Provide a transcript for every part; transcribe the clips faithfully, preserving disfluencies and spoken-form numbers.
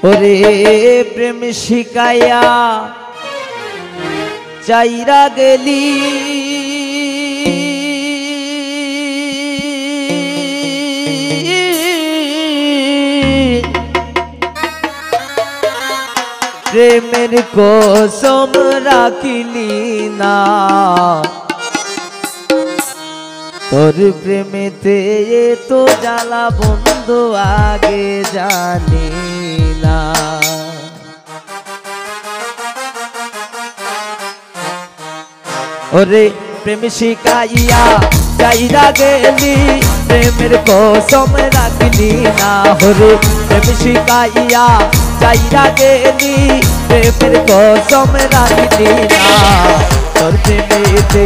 ওরে প্রেম শিখাইয়া চাইরা গেলি, প্রেমের কসম রাখিলি না। তোর প্রেমেতে এত জ্বালা বন্ধু আগে জানি না। ওরে প্রেম শিখাইয়া চাইরা গেলি, প্রেমের কসম রাখলি না। ওরে প্রেম শিখাইয়া চাইরা গেলি, প্রেমের কসম রাখলি না। তোর প্রেমেতে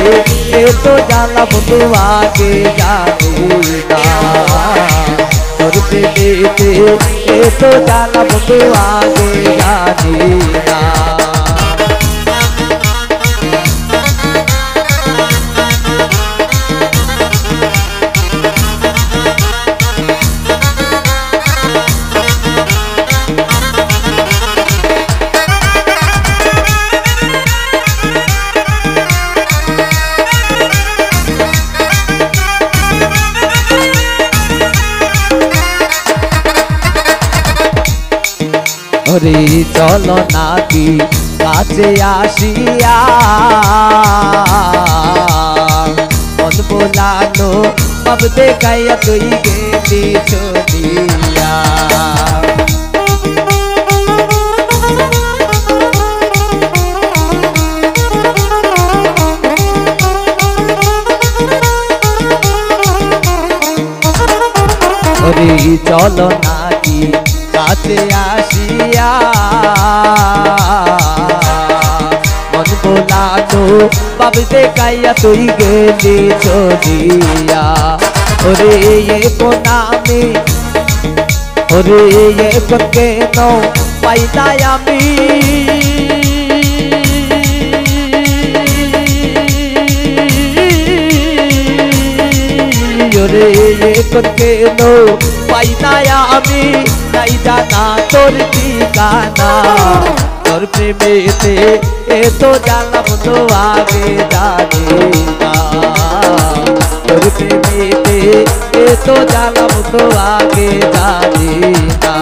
এত জ্বালা বন্ধু আগে জানি না। তোর প্রেমেতে এত জ্বালা বন্ধু আগে জানি না। ওরে চলো নাকি কাছে আসিয়া, মন ভোলানো ভাব দেখাইয়া তুই গেলি চলিয়া। ওরে চলো নাকি কাছে আসিয়া, মন ভোলানো ভাব দেখাইয়া তুই গেলি চলিয়া। ওরে এখন আমি, ওরে এখন কেন পাই না আমি, ওরে এখন কেন পাই না আমি, নাই জানা তোর ঠিকানা। তোর প্রেমেতে এত জ্বালা বন্ধু আগে জানি না। তোর প্রেমেতে এত জ্বালা বন্ধু আগে জানি না।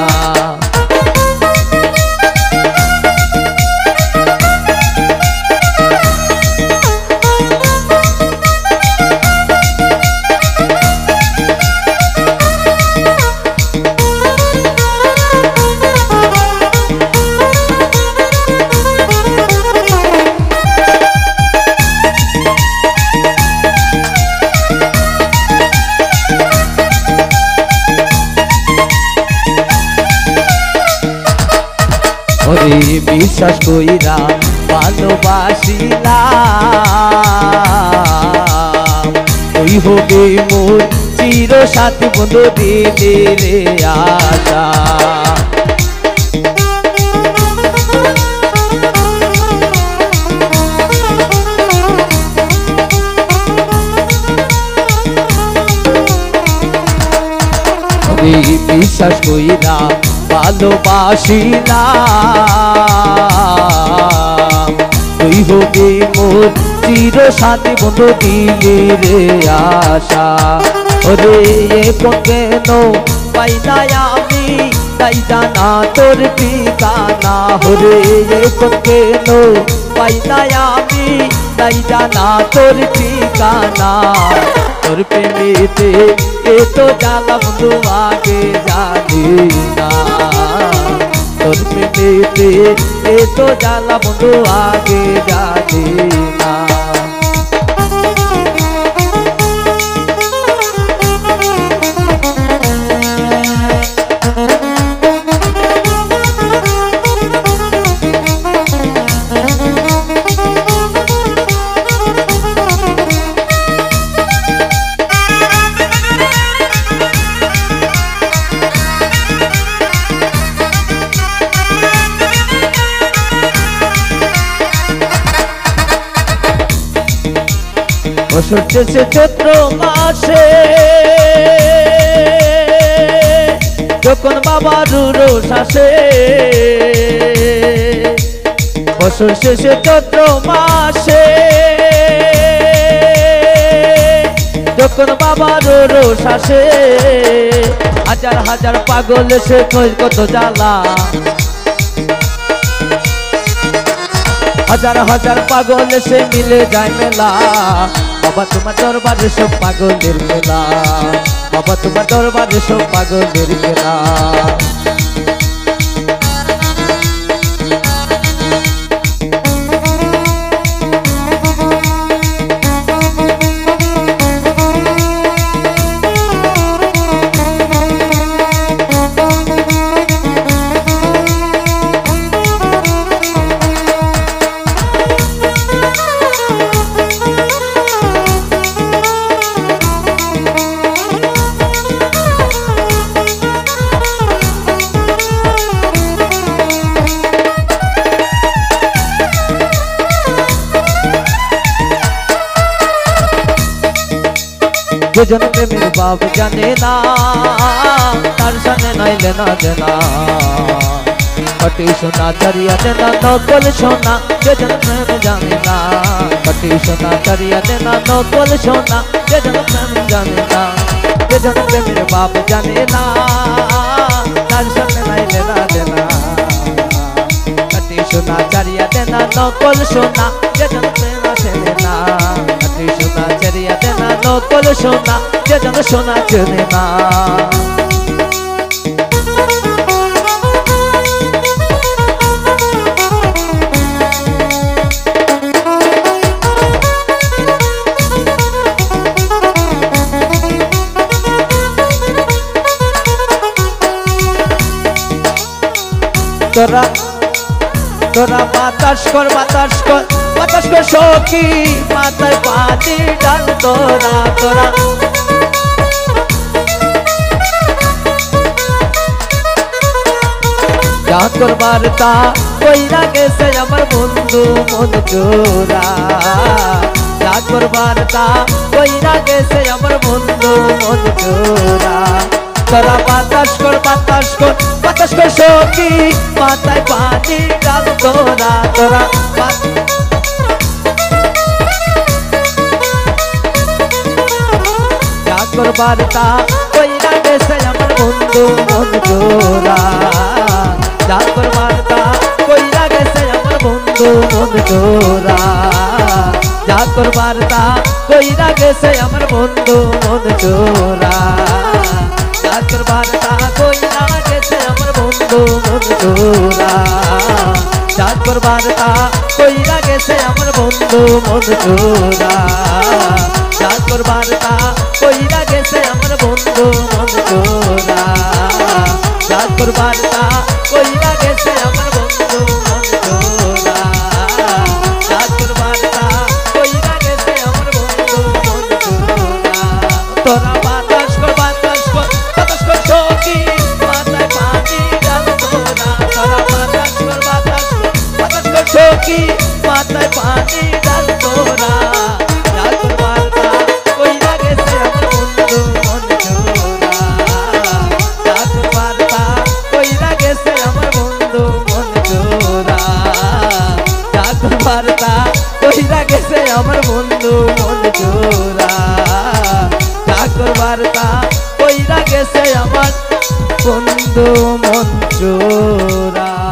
ওরে বিশ্বাস কইরা ভালোবাসিলাম, তুই হবি মোর চির সাথী বন্ধু দিলি রে আশা। আমি বিশ্বাস কইরা ভালোবাসিলাম, তুই হবি মোর চির সাথী বন্ধু দিলি রে আশা। ওরে এখন কেন পাই না আমি, নাই জানা তোর ঠিকানা। ওরে এখন কেন পাই না আমি, নাই জানা তোর ঠিকানা। তোর প্রেমেতে এত জ্বালা বন্ধু আগে জানি না। তোর প্রেমেতে এত জ্বালা বন্ধু আগে জানি না। বসন্ত এসে চৈত্র মাসে, যখন বাবার উরস আসে, বছর শেষে চৈত্র মাসে, যখন বাবার উরস আসে, হাজার হাজার পাগল এসে কয় কত জ্বালা। হাজার হাজার পাগল এসে মিলে যায় মেলা। বাবা, তোমার দরবারে সব পাগলের খেলা। বাবা, তোমার দরবারে সব পাগলের খেলা। যেজন প্রেমের বাপ জানে না, তার সামনে নাইলে না দেনা। খাঁটি সোনা ছাড়িয়া দেনা, নকল সোনা যেজন প্রেম জানে না। খাঁটি সোনা ছাড়িয়া দেনা, নকল সোনা যেজন প্রেম জানে না। যেজন প্রেমের বাপ জানে না, তার সামনে নাইলে না দেনা। খাঁটি সোনা ছাড়িয়া দেনা, নকল সোনা যেজন প্রেম আসে না। খাঁটি সোনা ছাড়িয়া দেনা, নকল সোনা যেজন সোনা চেনে না। তোরা, তোরা বাতাস কর, বাতাস কর, বাতাস কর সখী, মাথায় পানি ঢাল তোরা, তোরা। যা করবার তা কইরা গেছে আমার বন্ধু মন চোরা। যা করবার তা কইরা গেছে আমার বন্ধু মন চোরা। তোরা বাতাস কর, বাতাস কর, বাতাস কর সখী, মাথায় পানি ঢাল তোরা, তোরা বাত-, যা করবার তা কইরা গেছে আমার বন্ধু মন চোরা। যা করবার তা কইরা গেছে আমার বন্ধু মন চোরা। যা করবার তা কইরা গেছে আমার বন্ধু মন চোরা। যা করবার তা কইরা গেছে আমার বন্ধু মন চোরা। যা করবার তা কইরা গেছে আমার বন্ধু মন চোরা। যা করবার তা কইরা গেছে আমার বন্ধু মন চোরা। যা করবার তা কইরা গেছে আমার বন্ধু মন চোরা। যা করবার তা কইরা গেছে আমার বন্ধু মন চোরা। তোরা বাতাস কর, বাতাস কর, বাতাস কর সখী, মাথায় পানি ঢাল তোরা। তোরা বাতাস কর, বাতাস কর, বাতাস কর সখী, মাথায় পানি ঢাল তোরা। যা করবার তা কইরা গেছে আমার বন্ধু মন চোরা। যা করবার তা কইরা গেছে আমার বন্ধু মন চোরা। যা করবার তা কইরা গেছে আমার বন্ধু মন চোরা। যা করবার তা কইরা গেছে আমার বন্ধু মন চোরা।